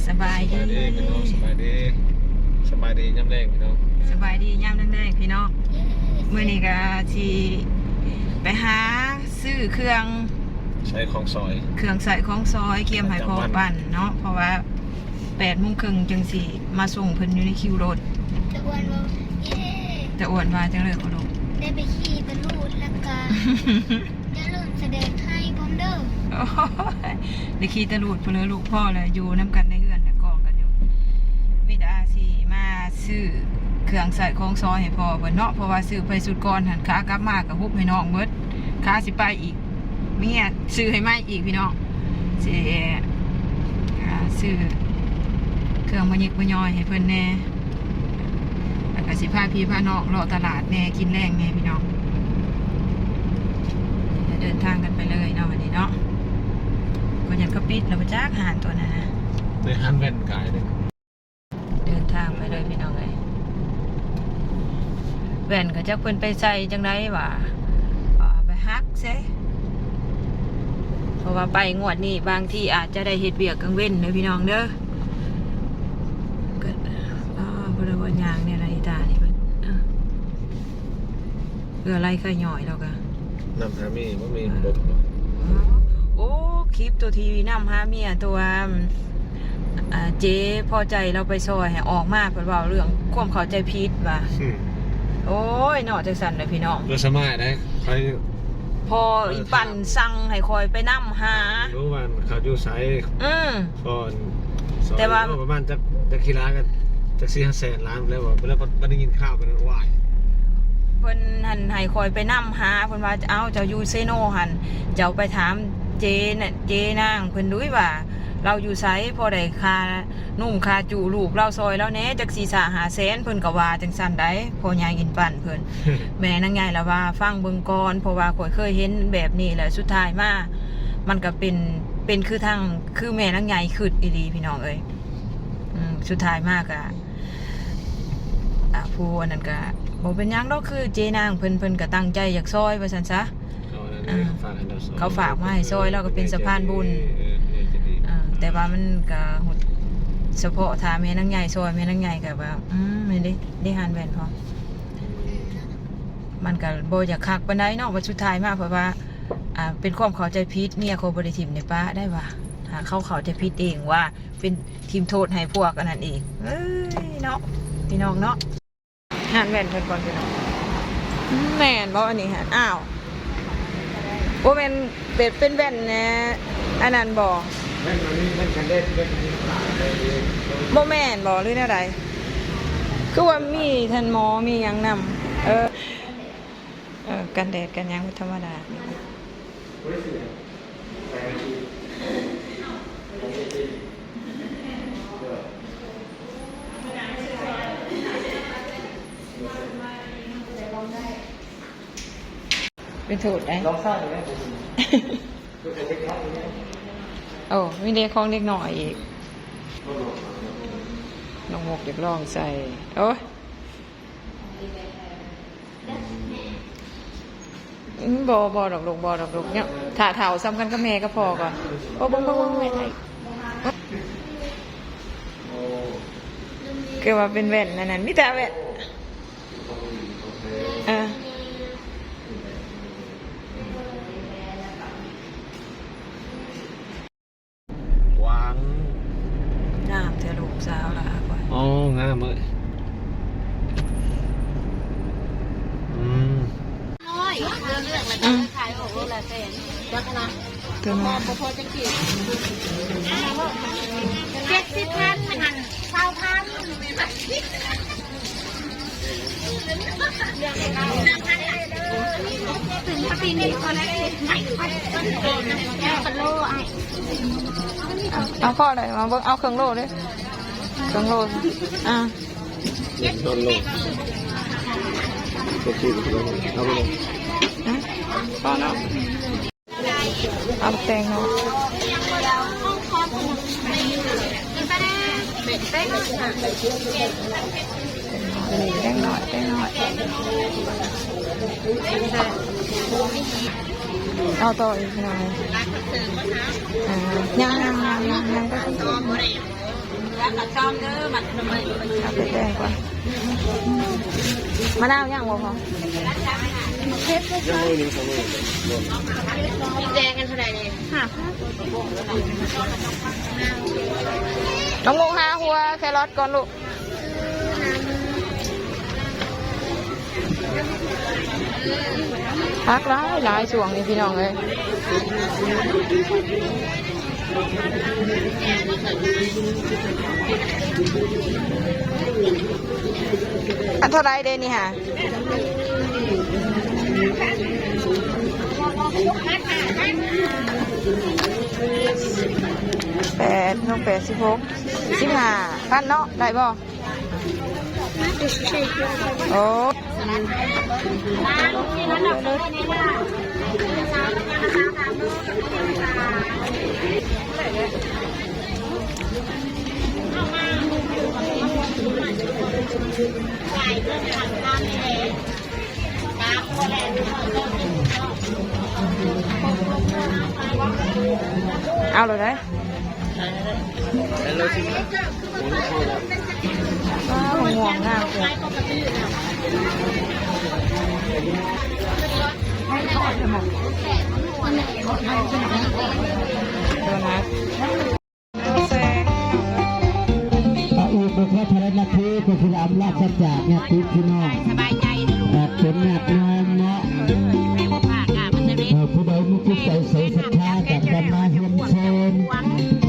ສະບາຍດີ ສະບາຍດີພີ່ນ້ອງ ສະບາຍດີ ສະບາຍດີຍາມແລງພີ່ນ້ອງ ສະບາຍດີຍາມແລງໆ ພີ່ນ້ອງ. ມື້ນີ້ກໍຊິໄປຫາຊື້ເຄື່ອງໃຊ້ຂອງສອຍ ເຄື່ອງໃຊ້ຂອງສອຍ ກຽມໃຫ້ພໍ່ປັ່ນເນາະ ເພາະວ່າ ແປດໂມງເຄິ່ງຈັ່ງຊິມາສົ່ງເພິ່ນຢູ່ໃນຄິວລົດ. ຕາອ້ວນວ່າ ເຢ້ ຕາອ້ວນວ່າຈັ່ງໃດກໍລູກ? ໄດ້ໄປຂີ່ຕະຫຼູດ ແລ້ວກະຢ່າລືມສະແດງໄຮ່ພ້ອມເດີ. ໂອ້ຍ ໄດ້ຂີ່ຕະຫຼູດພຸ້ນເລີຍລູກ ພໍແລ້ວ ຢູ່ນຳກັນໃນເຮືອນນະ ກອງກັນຢູ່. ມີແຕ່ອາຊີມາຊື້ເຄື່ອງໃຊ້ຂອງສອຍໃຫ້ພໍ່ເພິ່ນເນາະ ເພາະວ່າຊື້ໄປຊຸດກ່ອນຫັ້ນ ຂາກັບມາກໍຮຸບໃຫ້ນ້ອງເບິດ ຂາຊິໄປອີກ ເມຍຊື້ໃຫ້ໃໝ່ອີກພີ່ນ້ອງ ຊິ ອ່າ ຊື້ເຄື່ອງມາຍິກມາຍ່ອຍໃຫ້ເພິ່ນແດ່ ແລ້ວກໍຊິພາພີ່ພານ້ອງເລາະຕະຫຼາດແດ່ ກິນແລງແດ່ພີ່ນ້ອງ. ເດີນທາງກັນໄປເລີຍເນາະ ວັນນີ້ເນາະ ກໍຍັງກໍປິດແລ້ວບໍ່ຈັກຮ້ານຕົວນັ້ນນະ ໄດ້ຮ້ານແວ່ນກາຍເດ້. ເດີນທາງໄປເລີຍພີ່ນ້ອງເອີຍ ແວ່ນກໍຈັກເພິ່ນໄປໃສ່ຈັ່ງໃດຫວາ ເອົາໄປຫັກເຊ ເພາະວ່າໄປງວດນີ້ບາງທີອາດຈະໄດ້ເຮັດວຽກກາງເວັນເດີພີ່ນ້ອງເດີ. ກໍ ອ້າ ບໍ່ໄດ້ວ່າຍ່າງແນວໃດຕານີ້ ເພິ່ນ ເອີ ເອື້ອໄຫຼໄຄຍ້ອຍແລ້ວກະ ນຳຫາເມຍ ບໍ່ມີບົກ. ໂອ້ ຄລິບຕົວທີ່ນຳຫາເມຍ ຕົວ ອ່າ ເຈພໍໃຈລາວໄປຊ່ອຍໃຫ້ອອກມາ ເພິ່ນເວົ້າເລື່ອງຄວາມເຂົ້າໃຈຜິດວ່າ ອືມ ໂອ້ຍ ເນາະ ຈັ່ງຊັ້ນແຫຼະພີ່ນ້ອງ ເອີ ສະມາຍໄດ໋ ໃຜ ພໍອີປັນສັ່ງໃຫ້ຂ້ອຍໄປນຳຫາ ຮູ້ວ່າເຂົາຢູ່ໃສ ອືມ ກ່ອນ ແຕ່ວ່າປະມານຈັກ ຈັກກິລາກັນ ຈັກສີ່ຫ້າແສນລ້ານແລ້ວ ແລ້ວບັດໄດ້ຍິນຂ່າວໄປນັ້ນ ວ້າຍ ເພິ່ນຫັ້ນໃຫ້ຂ້ອຍໄປນຳຫາ ເພິ່ນວ່າ ເອົ້າ ເຈົ້າຢູ່ເຊໂນຫັ້ນ ເຈົ້າໄປຖາມເຈນະ ເຈນາງເພິ່ນດຸຍວ່າ ລາວຢູ່ໃສ ພໍໄດ້ຄ່ານຸ່ງຄ່າຈຸລູກລາວ ຊ່ອຍລາວແດ່ ຈັກສີ່ຫ້າແສນ ເພິ່ນກໍວ່າຈັ່ງຊັ້ນໄດ໋ ພໍ່ໃຫຍ່ອິນປັນເພິ່ນ. ແມ່ນາງໃຫຍ່ລະວ່າ ຟັງເບິ່ງກ່ອນ ເພາະວ່າຂ້ອຍເຄີຍເຫັນແບບນີ້ແລ້ວ ສຸດທ້າຍມາ ມັນກໍເປັນ ເປັນຄືທາງ ຄືແມ່ນາງໃຫຍ່ຄິດອີ່ຫຼີພີ່ນ້ອງເອີຍ. ອືມ ສຸດທ້າຍມາກະ ອ່າ ຜູ້ອັນນັ້ນກະບໍ່ເປັນຫຍັງດອກ ຄືເຈນາງເພິ່ນ ເພິ່ນກະຕັ້ງໃຈຢາກຊ່ອຍວ່າຊັ້ນຊະ ເຂົາຝາກມາໃຫ້ຊ່ອຍ ລາວກະເປັນສະພານບຸນ ເອີ ແຕ່ວ່າມັນກະ ສະເພາະຖ້າແມ່ນາງໃຫຍ່ຊ່ອຍ ແມ່ນາງໃຫຍ່ກະວ່າ ອືມ ນີ້ເດ້ ເດ້ຮ້ານແວ່ນພ້ອມ ມັນກະບໍ່ຢາກຄັກປານໃດເນາະ ວ່າສຸດທ້າຍມາ ເພາະວ່າ ອ່າ ເປັນຄວາມເຂົ້າໃຈຜິດ ເມຍຂ້ອຍບໍ່ໄດ້ຖິ້ມໄດ້ປະໄດ້ວ່າ ຫາເຂົາເຂົ້າໃຈຜິດເອງວ່າ ເປັນຖິ້ມໂທດໃຫ້ພວກອັນນັ້ນເອງ. ເອີຍເນາະ ພີ່ນ້ອງເນາະ ຮ້ານແວ່ນເພິ່ນກ່ອນພີ່ນ້ອງ. ແມ່ນບໍ່ອັນນີ້ຫັ້ນ? ອ້າວ ບໍ່ແມ່ນ ເປັນ ເປັນແວ່ນ ອັນນັ້ນບໍ່? ແວ່ນອັນນີ້ ແວ່ນກັນແດດ ແວ່ນອັນນີ້ ບໍ່ແມ່ນບໍ່ ຫຼືແນວໃດ? ຄືວ່າມີແທ່ນໝໍ ມີຫຍັງນຳ ເອີ ເອີ ກັນແດດກັນຫຍັງ ມັນທຳມະດາ. ເປັນໂທດໄດ໋ ລອງໃສ່ໄດ້. ໂອ້ ມີເດັກຂອງເດັກນ້ອຍອີກ ນ້ອງມົກຢາກລອງໃສ່ ໂອ້ຍ. ອືມ ບໍ່ ບໍ່ດອກລູກ ບໍ່ດອກລູກ ເນາະ ຖ້າເຖົ້າສ່ຳກັນກັບແມ່ກັບພໍ່ກ່ອນ. ໂອ້ ເບິ່ງ ເບິ່ງ ເບິ່ງ ແມ່ໄທ ຄືວ່າເປັນແວ່ນອັນນັ້ນ ມີແຕ່ແວ່ນ ເອີ. ກວ້າງ ງາມແທ້ລູກສາວຫຼ້າຂ້ອຍ. ໂອ້ ງາມເອີຍ ອືມ ນ້ອຍ ເລືອກແລ້ວກໍຂາຍອອກໂລລະແສນ ຈັກນະ ຕົວນ້ອຍ ບໍ່ພໍຈັກກີບ ເຈັດສິບພັນ ຫັ້ນ ຊາວພັນ. ເອົາພໍໄດ໋ ມາເບິ່ງ ເອົາເຄິ່ງໂລເດ້ ເຄິ່ງໂລ ອ່າ ເຄິ່ງໂລ ເອົາໄປເລີຍ ພໍເນາະ. ເອົາແຕງເນາະ ແຕງໜ້ອຍ ແຕງໜ້ອຍ ເອົາຕໍ່ອີກໜ້ອຍ ອ່າ ຍັງໆໆໆ ຍັງໄປ ຕໍ່ບໍ່ໄດ້. ເອົາໄປແຕ່ງກ່ອນ. ມະນາວຍັງບໍ່ພໍ? ມີແດງກັນເທົ່າໃດນີ້? ຫ້າພັນ. ນ້ອງມຸກຫາຫົວແຄຣອດກ່ອນລູກ. ຜັກຫຼາຍໆ ຊ່ວງນີ້ພີ່ນ້ອງເອີຍ. ອັນເທົ່າໃດເດນີ້ຫາ? ແປດ ຫົກ ແປດ ສິບຫົກ ສິບຫ້າພັນເນາະ ໄດ້ບໍ່? ໂອ້ ເອົາໂລດເດີ. ວ້າວ ໝວກງາມເກີນ. ໂດນັດ. ອີກບໍ່ພໍເທົ່າໃດນາທີກໍຊິໄດ້ອຳລາພາຈາກຍາດຕິພີ່ນ້ອງ ສະບາຍໃຈເດີລູກ ຍາດຕົນຍາດໂຍມເນາະ. ເອີ ຜູ້ໃດມີຈິດໃຈໃສສັດທາ ກໍນຳມາຮຽນເຊີນ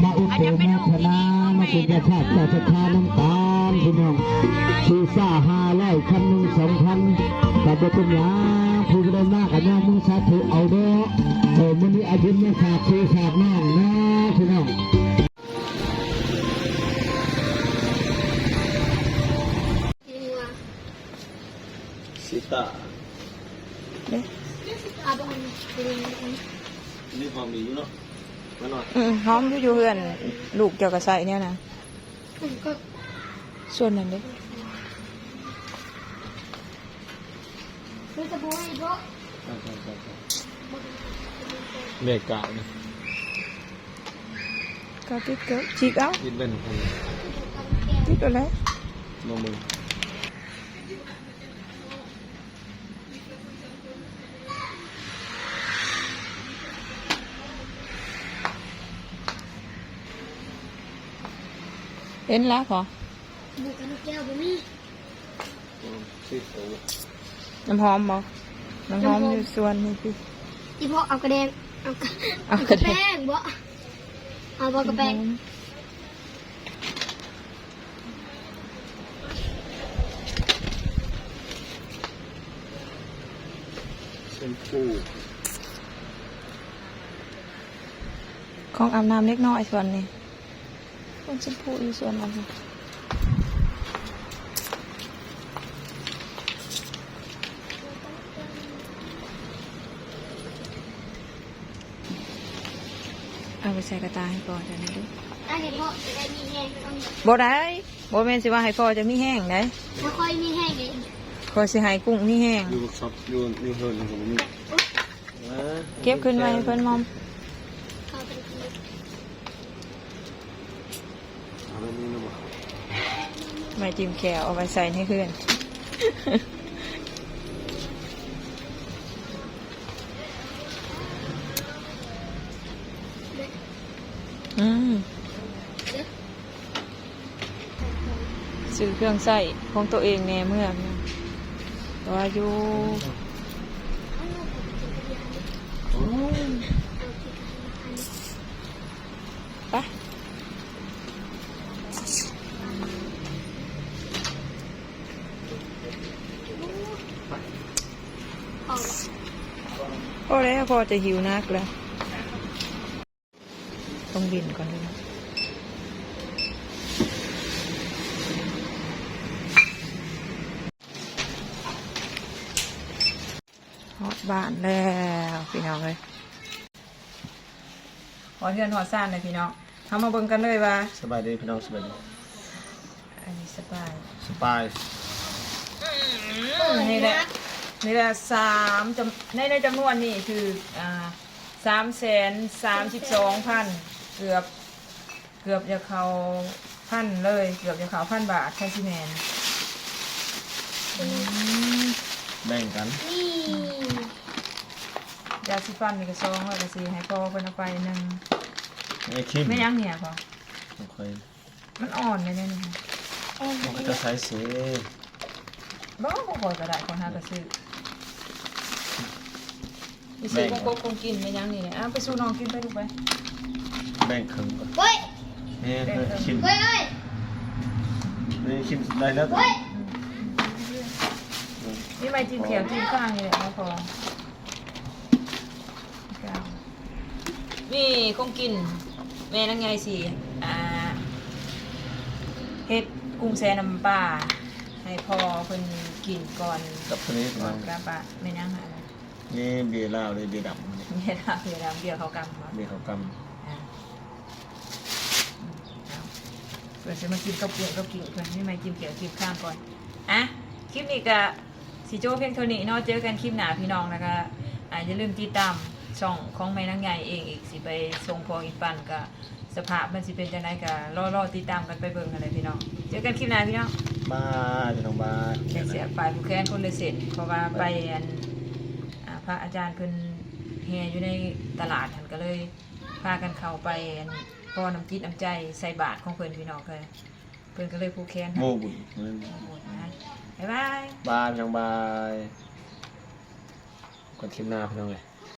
ມາອຸປະໂມທະນາ ມາເປັນເຈົ້າພາບເຈົ້າສັດທານຳກັນພີ່ນ້ອງ. ຊີຊາຫ້າຮ້ອຍ ຄັນໜຶ່ງສອງພັນ ກໍບໍ່ເປັນຫຍັງ ຜູ້ໃດມາກໍຍົກມືສາທຸເອົາເດີ. ເອີ ມື້ນີ້ເອົາບຸນມາຝາກພີ່ຝາກນ້ອງເນາະພີ່ນ້ອງ. ຊີຕາ ເດ້ ນີ້ຫອມດີຢູ່ເນາະ ມາໜ້ອຍ. ອືມ ຫອມຢູ່ ຢູ່ເຮືອນລູກເຈົ້າກໍໃຊ້ແນວນັ້ນ. ອືມ ກໍສ່ວນນັ້ນເດ້. ເມການີ້ ກະຕິດ ກະຈິກເອົາ ຕິດເບິ່ງ ຕິດເອົາແຫຼະ ມາເບິ່ງ. ເຫັນລະພໍ ໝູກກັບນົກແກ້ວບໍ່ມີ. ອືມ ນ້ຳຫອມບໍ່? ນ້ຳຫອມ ນ້ຳຫອມຢູ່ສວນນີ້ຕິ. ອີພໍ່ເອົາກະແດງ ເອົາກະ ເອົາກະແດງ ເອົາກະແປ້ງບໍ່? ເອົາບໍ່ກະແປ້ງ? ແຊມພູ ຂອງອາບນ້ຳເດັກນ້ອຍສວນນີ້. ຕົ້ນແຊມພູຢູ່ສວນອັນນີ້ ເອົາໄປໃສ່ກະຕ່າໃຫ້ພໍ່ເຈົ້າແດ່ເດີ້. ບໍ່ໄດ້ ບໍ່ແມ່ນຊິວ່າໃຫ້ພໍ່ເຈົ້າມີແຮງໃດ໋. ບໍ່ຄ່ອຍມີແຮງເດ້. ຂ້ອຍຊິໃຫ້ກຸ້ງມີແຮງ. ຢູ່ຊັອບ ຢູ່ ຢູ່ເຮືອນກໍບໍ່ມີ. ເກັບຂຶ້ນໄວ້ໃຫ້ເພິ່ນມອມ. ເອົາແບບນີ້ນະບໍ່? ໄມ້ຈິ້ມແຂ້ວ ເອົາໄວ້ໃສ່ໃນເຮືອນ. ອືມ. ຊື້ເຄື່ອງໃຊ້ຂອງໂຕເອງແດ່ເມືອ ວ່າຢູ່. ໄປ ພໍແລ້ວ ພໍແລ້ວ ພໍຈະຫິວໜັກແລ້ວ. ຕ້ອງຫຼິ້ນກ່ອນເດີ. ຮອດບ້ານແລ້ວພີ່ນ້ອງເອີຍ ຮອດເຮືອນຮອດຊານແລ້ວພີ່ນ້ອງ. ເຮົາມາເບິ່ງກັນເລີຍວ່າ ສະບາຍດີພີ່ນ້ອງ ສະບາຍດີ. ອັນນີ້ສະບາຍ ສະບາຍ. ອືມ ນີ້ແຫຼະ ນີ້ແຫຼະ ສາມຈຳ ໃນ ໃນຈຳນວນນີ້ຖືກ ອ່າ ສາມແສນສາມສິບສອງພັນ ເກືອບ ເກືອບຈະເຂົ້າ ພັນເລີຍ ເກືອບຈະເຂົ້າພັນບາດ ຄັນຊິແມ່ນ. ອືມ ແບ່ງກັນ ນີ້ ຢາສີຟັນນີ້ກໍສອງຮ້ອຍ ກໍຊິໃຫ້ພໍ່ເພິ່ນເອົາໄປໜຶ່ງ. ແມ່ຄິມ ແມ່ນຫຍັງນີ້ພໍ່? ບໍ່ຄ່ອຍ ມັນອ່ອນແດ່ນີ້ ມັນກໍຈະໃສ່ເສ. ບໍ່ ບໍ່ຄ່ອຍກໍໄດ້ ຂອງເຮົາກໍຊື້. ມີ ແບ່ງ ຊື້ຂອງກົກຂອງກິນແມ່ນຫຍັງນີ້ແຫຼະ. ເອົາໄປສູ່ນ້ອງກິນໄປລູກໄປ. ແບ່ງເຄິ່ງກ່ອນ. ໂອ້ຍ ແມ່ ແບ່ງເຄິ່ງ ຄິມ ໂອ້ຍ ແມ່ຄິມໄດ້ແລ້ວ. ໂອ້ຍ ອືມ ມີໄມ້ຈິ້ມແຂ້ວຈິ້ມຄາງນີ້ແຫຼະ ມາຂໍ. ມີຂອງກິນ ແມ່ນາງໃຫຍ່ຊິ ອ່າ ເຮັດກຸ້ງແຊ່ນ້ຳປາໃຫ້ພໍ່ເພິ່ນກິນກ່ອນ ກັບໂຕນີ້ ກ່ອນກັບ ແມ່ນຫຍັງຫັ້ນ? ມີເບຍລາວເດ້ ເບຍດຳ ເບຍລາວ ເບຍດຳ ເບຍເຂົ້າກ່ຳບໍ່? ເບຍເຂົ້າກ່ຳ. ອ່າ ອືມ ເອົາ ເພິ່ນຊິມາກິນກັບກຸ້ງກັບກິ້ງ ເພິ່ນມີໄມ້ຈິ້ມແຂ້ວຈິ້ມຄາງກ່ອນ. ອ່ະ ຄລິບນີ້ກະ ຊິຈົບພຽງເທົ່ານີ້ເນາະ ເຈີກັນຄລິບໜ້າພີ່ນ້ອງ ແລ້ວກະ ອ່າ ຢ່າລືມຕິດຕາມຊ່ອງຂອງແມ່ນາງໃຫຍ່ເອງອີກ ຊິໄປສົ່ງຂອງອີກປັ່ນ ກະສະພາບມັນຊິເປັນຈັ່ງໃດ ກະລໍ ລໍຕິດຕາມກັນໄປເບິ່ງຫັ້ນແຫຼະພີ່ນ້ອງ. ເຈີກັນຄລິບໜ້າພີ່ນ້ອງ ບາຍ ພີ່ນ້ອງ ບາຍ. ແຂນເສຍປາຍຜູ້ແຂນຄົນລະເສັ້ນ ເພາະວ່າໄປອັນ ອ່າ ພະອາຈານເພິ່ນແຫ່ຢູ່ໃນຕະຫຼາດຫັ້ນ ກະເລີຍພາກັນເຂົ້າໄປອັນ ຂໍນ້ຳຈິດນ້ຳໃຈໃສ່ບາດຂອງເພິ່ນພີ່ນ້ອງເອີຍ. ເພິ່ນກໍເລີຍຜູກແຂນໃຫ້ ໂອ້ ບຸນ ໂອ້ ບຸນນະ. ບາຍບາຍ ບາຍ ພີ່ນ້ອງ ບາຍ. ກັນຄລິບໜ້າພີ່ນ້ອງເອີຍ.